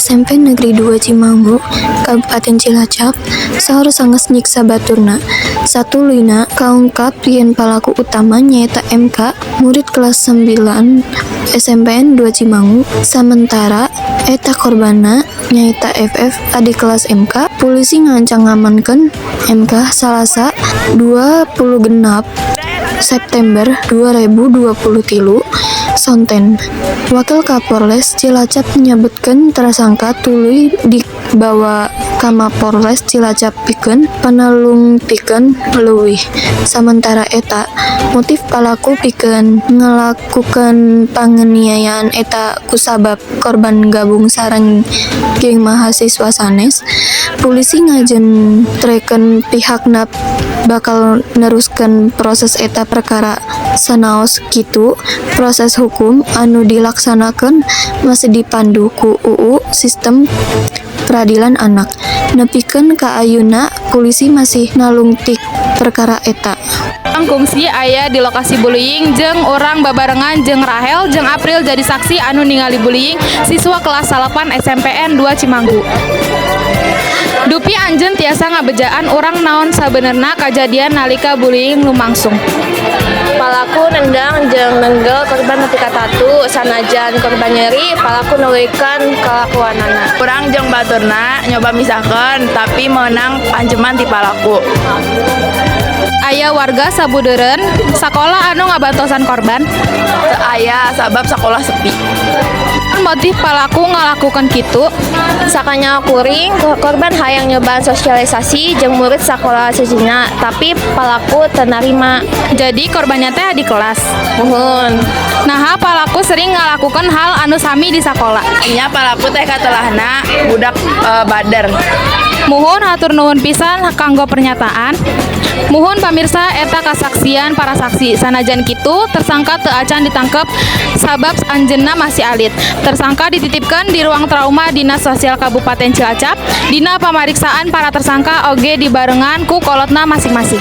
SMP Negeri 2 Cimanggu, Kabupaten Cilacap, saur sanggeus nyiksa baturna. Satuluyna kaungkap yen palaku utama nyaeta MK, murid kelas 9 SMPN 2 Cimanggu, samentara eta korbanna nyaeta FF, adik kelas MK. Polisi ngancang ngamankeun MK Salasa 26 September 2023 sonten. Wakil Kapolres Cilacap nyebutkeun tersangka tuluy dibawa ka Mapolres Cilacap pikeun panalungtikan leuwih. Samentara eta, motif palaku pikeun ngalakukeun panganiayaan eta kusabab korban gabung sareng geng mahasiswa sanes. Polisi ngajentrekeun pihakna bakal neruskeun proses eta perkara. Sanaos kitu, proses hukum anu dilaksanakeun masih dipandu ku UU Sistem Peradilan Anak. Nepikeun ka ayeuna polisi masih nalungtik perkara eta. Kungsi aya di lokasi bullying jeung urang babarengan jeung Rahel jeung April jadi saksi anu ningali bullying siswa kelas 8 SMPN 2 Cimanggu. Dupi anjeun tiasa ngabejaan urang naon sabenerna kajadian nalika bullying lumangsung? Palaku nendang jeung nenggel korban nepi ka tatu. Sanajan korban nyeri, palaku nuluykeun kalakuanana. Urang jeung baturna nyoba misahkeun, tapi meunang anceman ti palaku. Aya warga sabudeureun sakola anu ngabantosan korban? Teu aya, sabab sakola sepi. Motif palaku ngalakukeun kitu? Sakanyaho kuring, korban hayang nyobaan sosialisasi jeung murid sakola sejenna, tapi palaku teu narima. Jadi korbannya teh di kelas? Muhun. Naha palaku sering ngalakukan hal anu sami di sakola? Nya, palaku teh katelahna budak bader. Muhun, hatur nuhun pisan kanggo pernyataan. Muhun pamirsa, eta kasaksian para saksi. Sanajan kitu, tersangka teu acan ditangkep sabab anjeunna masih alit. Tersangka dititipkan di ruang trauma Dinas Sosial Kabupaten Cilacap. Dina pamariksaan para tersangka oge dibarengan ku kolotna masing-masing.